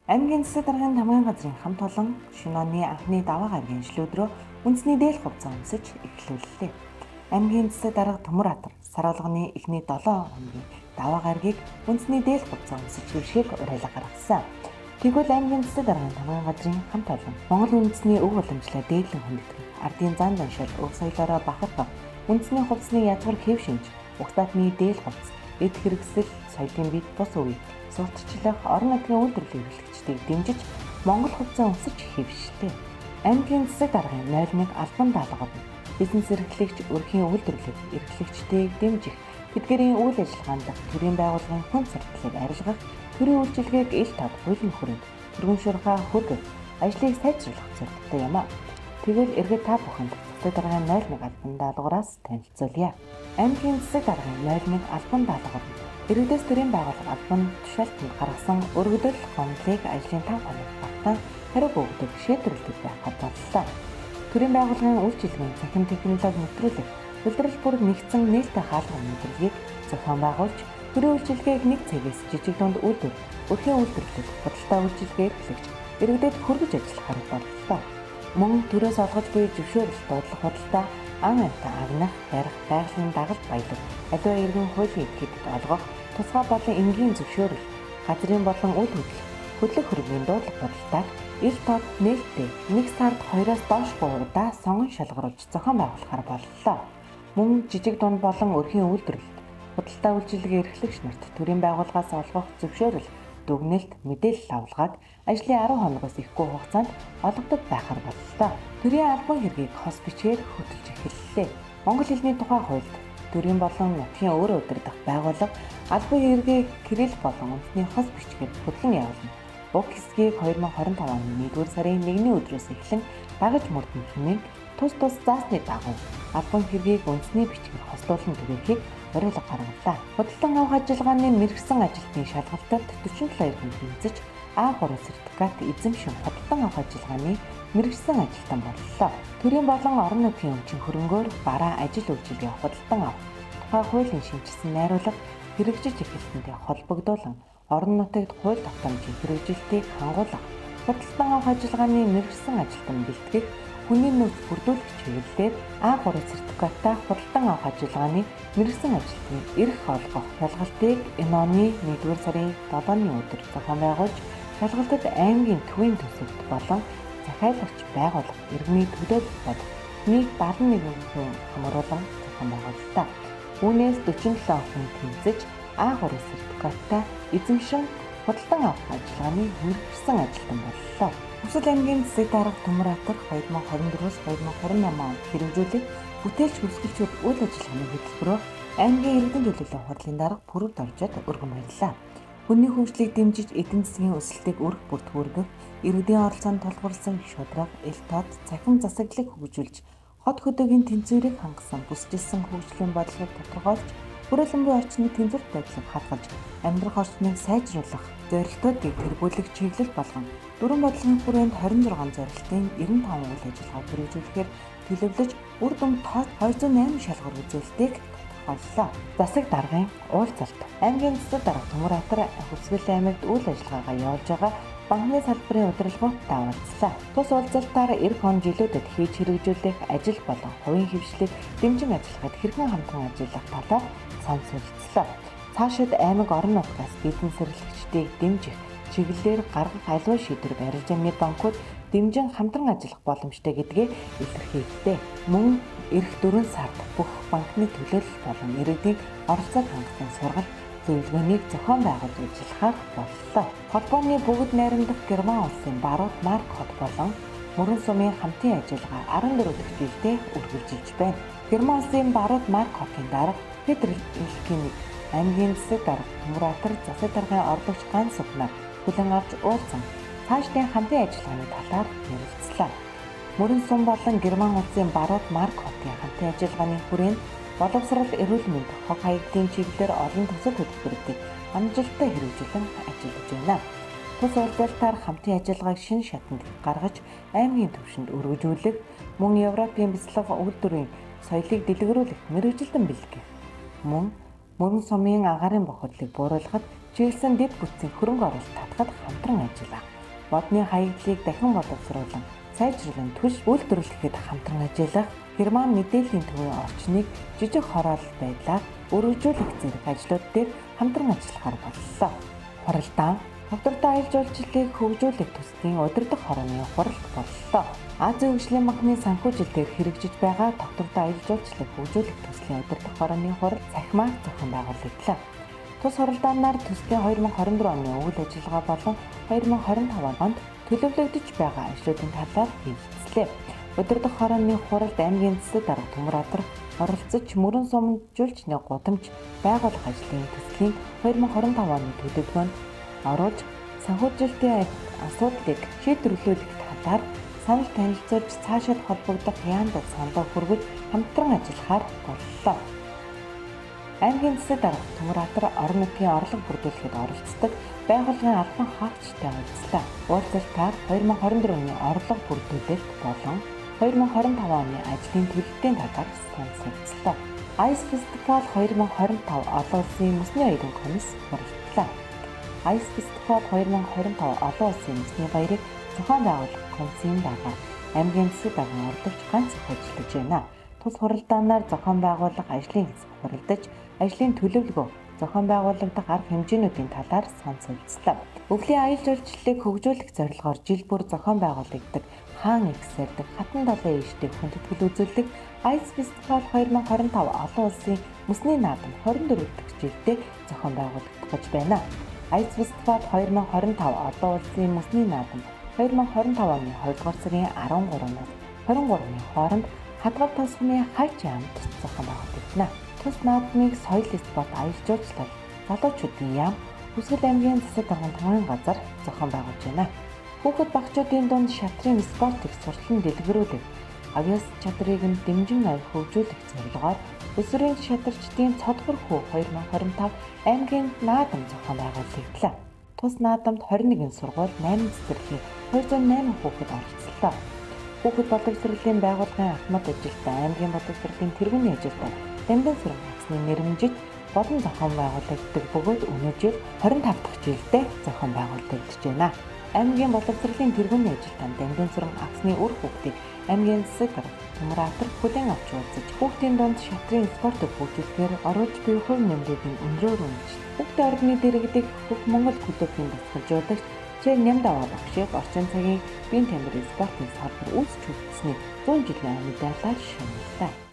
Аймгийн засаг даргын тамгын газрын хамт олон шинэ оны анхны даваа гарагийн шил өдрөө үндэсний дээл хувцас өмсөж эхлүүллээ. Аймгийн засаг дарга Төмөр Атар сар болгоны эхний 7 хоногийн даваа гарагийг үндэсний дээл хувцас өмсөж хэвшихийг уриалга гаргасан. Тэгвэл аймгийн засаг даргын тамгын газрын хамт олон Монгол үндэсний өв уламжлалаа дээдлэн хүндэтгэх, ардын зан заншил, өв соёлоороо бахархах, үндэсний хувцсны язгуур хэв шинж, угсаатны дээл хувцас, эд хэрэгсэл, соёлын бит бус үе, сурталчлах, орон нутгийн үйлдвэрлэлийн эрхлэгчдийг дэмжиж Монгол хувцас өмсөж хэвшлээ. Аймгийн засаг даргын 01 албан даалгавар нь бизнес эрхлэгч өрхийн үйлдвэрлэл эрхлэгчдийг дэмжих, тэдгээрийн үйл ажиллагаанд төрийн байгууллагын хүн сурталыг арилгах, төрийн үйлчилгээг ил тод хуулийн хүрээнд түргэн шуурхай хүргэх, ажлыг сайжруулах зорилготой юм а. Тэгвэл иргэд та бүхэнд засаг даргын 01 албан даалгавраас танилцуулъя. Аймгийн засаг даргын 01 албан даалгавар нь иргэдээс төрийн байгууллага албан тушаалтанд гаргасан өргөдөл гомдлыг ажлын 5 хоног багтаан хариу өгдөг шийдвэрлэдэг байх боллоо. Төрийн байгууллагын үйлчилгээний цахим технологи нэвтрүүлэх, улирал бүр нэгдсэн нээлттэй хаалган мэдрэлгийг зохион байгуулж, төрийн үйлчилгээг нэг цэгээс жижиг дунд үйлдвэр, өрхийн үйлдвэрлэл, худалдаа үйлчилгээ эрхлэгч иргэдэд хүргэж ажиллахаар боллоо. Мөн төрөөс олгож буй зөвшөөрөл, дуудлага худалдаа, ан амьтан агнах, барих, байгалийн дагалд баялаг, аливаа иргэн хуулийн этгээдэд олгох, тусгай болон энгийн зөвшөөрөл, газрын болон үл хөдлөх, хөдлөх хөрөнгийн дуудлага худалдааг ил тод нээлттэй нэг сард 2-оос доошгүй удаа сонгон шалгаруулж зохион байгуулахар боллоо. Мөн жижиг дунд болон өрхийн үйлдвэрлэлд худалдаа үйлчилгээ эрхлэгч нарт төрийн байгууллагаас олгох зөвшөөрөл, дүгнэлт, мэдээлэл авалгааг ажлын 10 хоногоос ихгүй хугацаанд олгодог байхаар боллоо. Төрийн албан хэргийг хос бичгээр хөтөлж эхэллээ. Монгол хэлний тухай хуульд төрийн болон нутгийн өөр удирдах байгууллага албан хэргийг кирилл болон үндэсний хос бичгээр хөтлөн явуулна. Уг хэсгийг 2025 оны 1-р сарын 1-ний өдрөөс эхлэн дагаж мөрдөн хэмээн тус тус заасны дагуу албан хэргийг үндэсний бичгээр хослуулан түгээхийг уриалга гаргалаа. Худалдан авах ажиллагааны мэргэсэн ажилтны шалгалтад 47 хүн тэнцэж А3 сертификат эзэмшин худалдан авах ажиллагааны мэргэжсэн ажилтан боллоо. Төрийн болон орон нутгийн өмчийн хөрөнгөөр бараа ажил үйлчилгээ худалдан авах тухай хуулийн шинэчилсэн найруулга хэрэгжиж эхэлсэнтэй холбогдуулан орон нутагт хууль тогтоомжийн хэрэгжилтийг хангуулах, худалдан авах ажиллагааны мэргэжсэн ажилтан бэлтгэх, хүний нөөц бүрдүүлэх чиглэлээр А3 сертификаттай худалдан авах ажиллагааны мэргэжсэн ажилтны эрх олгох шалгалтыг энэ оны 1-р сарын 7-ны өдөр зохион байгуулж, шалгалтад аймгийн төвийн төсөвт болон захиалагч байгууллага иргэний төлөөлөл болох нийт 71 хүн хамруулан зохион байгууллаа. Үүнээс 47 хүн тэнцэж А3 сертификаттай эзэмшин худалдан авах ажиллагааны мэргэжсэн ажилтан боллоо. Хүсэл аймгийн засаг дарга Төмөр Атар 2024-өөс 2028 онд хэрэгжүүлэх бүтээлч хөвсгөлчүүд үйл ажиллагааны хөтөлбөрөөр аймгийн иргэдийн төлөөллийн хурлын дарга Пүрэв Доржид өргөн баярлаа. Хүний хөгжлийг дэмжиж эдийн засгийн өсөлтийг өрх бүрт хүргэх, иргэдийн оролцоонд тулгуурласан шударга, ил тод, цахим засаглалыг хөгжүүлж, хот хөдөөгийн тэнцвэрийг хангасан бүсчилсэн хөгжлийн бодлогыг тодорхойлж, хүрээлэн буй орчны тэнцвэрт байдлыг хадгалж, амьдрах орчныг сайжруулах зорилтуудыг тэргүүлэх чиглэл болгон дөрвөн бодлогын хүрээнд 26 зорилтын 95 үйл ажиллагааг хэрэгжүүлэхээр төлөвлөж үр дүн тооц 208 шалгуур үзүүлэлтийг тодорхойллоо. Засаг даргын уулзалт. Аймгийн засаг дарга Төмөр Атар Хөвсгөл аймагт үйл ажиллагаагаа явуулж байгаа банкны салбарын удирдлагуудтай уулзлаа. Тус уулзалтаар эх он жилүүдэд хийж хэрэгжүүлэх ажил болон хувийн хэвшлийг дэмжин ажиллахад хэрхэн хамтран ажиллах талаар сан солилцлоо. Цаашид аймаг орон нутгаас бизнес эрхлэгчдийг дэмжих чиглэлээр гаргах аливаа шийдвэр барилжааны банкуд дэмжин хамтран ажиллах боломжтой гэдгээ илэрхийллээ. Мөн эх 4 сард бүх банкны төлөөлөл болон иргэдийн оролцоог хангасан сургалт зөвлөгөөнийг зохион байгуулж ажиллахаар боллоо. Холбооны бүгд найрамдах Герман улсын Баруут Марк хот болон Мөрөн сумын хамтын ажиллагаа 14 дахь жилдээ үргэлжилж байна. Герман улсын Баруут Марк хотын дарга Петр Илкиник аймгийн засаг дарга Төмөр Атар засаг даргын орлогч Ган Сүхнаар хүлээн авч уулзсан цаашдын хамтын ажиллагааны талаар ярилцлаа. Мөрөн сум болон Герман улсын Баруут Марк хотын хамтын ажиллагааны хүрээнд боловсрол, эрүүл мэнд, хог хаягдлын чиглэлээр олон төсөл хөтөлбөрүүдийг амжилттай хэрэгжүүлэн ажиллаж байна. Тус уулзалтаар хамтын ажиллагааг шинэ шатанд гаргаж аймгийн түвшинд өргөжүүлэх, мөн Европын бяцлаг үйлдвэрийн соёлыг дэлгэрүүлэх, мэргэжилтэн бэлтгэх, мөн Мөрөн сумын агаарын бохирдлыг бууруулахад чиглэсэн дэд бүтцийн хөрөнгө оруулалт татахад хамтран ажиллаа. модны хаягдлыг дахин боловсруулан сайжруулан түлш үйлдвэрлэхэд хамтран ажиллах, Герман мэдээллийн төвийн орчныг жижиг хороолол байдлаар өргөжүүлэх зэрэг ажлууд дээр хамтран ажиллахаар боллоо. Хуралдаан тогтвортой аялал жуулчлалыг хөгжүүлэх төслийн удирдах хорооны хуралд боллоо. Азийн хөгжлийн банкны санхүүжилтээр дээр хэрэгжиж байгаа тогтвортой аялал жуулчлалыг хөгжүүлэх төслийн удирдах хорооны хурал цахимаар зохион байгуулагдлаа. Тус хуралдаанаар төслийн 2024 оны үйл ажиллагаа болон 2025 онд төлөвлөгдөж байгаа ажлуудын талаар хэлэлцлээ. Удирдах хорооны хуралд аймгийн засаг дарга Төмөр-Адар оролцож мөрөн суманд жуулчны гудамж байгуулах ажлын төслийн 2025 оны төлөвлөгөөнд оруулж санхүүжилтийн асуудлыг шийдвэрлүүлэх талаар санал танилцуулж цаашид холбогдох яамдад саналаа хүргэж хамтран ажиллахаар боллоо. Аймгийн засаг дарга Төмөр-Адар орон нутгийн орлого бүрдүүлэхэд оролцдог байгууллагын албан хаагчтай уулзлаа. Уулзалтаар 2024 оны орлого бүрдүүлэлт болон 2025 оны ажлын төлөлтийн талаар санал солилцлоо. Ice Festival 2025 олон улсын мөсний баярын комисс хуралдлаа. Ice Festival 2025 олон улсын мөсний баярыг зохион байгуулах комиссийн дарга аймгийн засаг даргын ордовч ганц ажиллаж байна. Тус хуралдаанаар зохион байгуулах ажлын хэсэг хуралдаж, ажлын төлөвлөгөө, зохион байгуулагдах арга хэмжээнүүдийн талаар санал солилцлоо. Өвлийн аялал жуулчлалыг хөгжүүлэх зорилгоор жил бүр зохион байгуулагддаг хаан их сэрдэг хатан далайн ээжтэй хүндэтгэл үзүүлэх Ice Festival 2025 олон улсын мөсний наадам 24 дахь жилдээ зохион байгуулагдах гэж байна. Ice Festival 2025 олон улсын мөсний наадам 2025 оны 2 дугаар сарын 13-наас 23-ны хооронд Хадгав тосгоны хайч яамд зохион байгуулагдана. Тус наадмыг соёл спорт аялал жуулчлал залуучуудын яам Хүсгэл аймгийн засаг даргын тамгын газар зохион байгуулж байна. Хүүхэд багчуудын дунд шатрын спортыг сурталан дэлгэрүүлэх, авьяас чадрыг нь дэмжин авих хөгжүүлэх зорилгоор өсвөрийн шатарчдын цодгор хүү 2025 аймгийн наадам зохион байгуулагдлаа. Тус наадамд 21 сургууль 8 цэцэрлэгийн 208 хүүхэд оролцлоо. Хүүхэд боловсролын байгууллагын ахмад ажилтан, аймгийн боловсролын тэргүүний ажилтан Дамдан сүрэн агсны нэрмжит болон зохион байгуулагддаг бөгөөд өнөө жил 25 дахь жилдээ зохион байгуулагдаж байна. Аймгийн боловсролын тэргүүний ажилтан Дамдан сүрэн агсны үр хүүхдийг аймгийн засаг дарга Төмөр-Адар хүлээн авч уулзаж хүүхдийн дунд шатрын спортыг хөгжүүлэхээр оруулж буй хувь нэмрийг нь өндрөөр үнэлж хүүхдийн ордны дэргэдэх Хөх Монгол клубын дасгалжуулагч Ч Нямдаваа багшийг орчин цагийн биеийн тамирын спортын салбар үүсч хөгжсөний 100 жилийн медалаар шагналлаа.